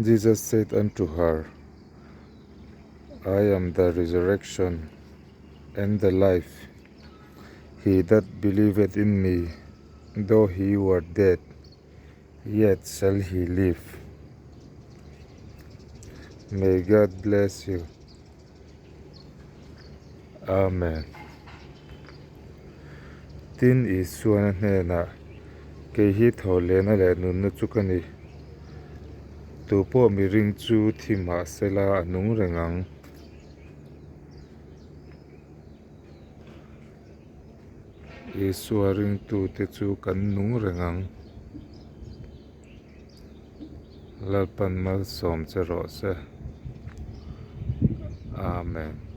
Jesus said unto her, I am the resurrection and the life. He that believeth in me, though he were dead, yet shall he live. May God bless you. Amen. Tin, Isuan a hnenah, Kei hi thawhlehna leh nunna chu ka ni. Tu pawh miring chu thi mah sela a nung reng ang. Isua ringtute chu kan nung reng ang. Lalpan malsawm che rawh se. Amen.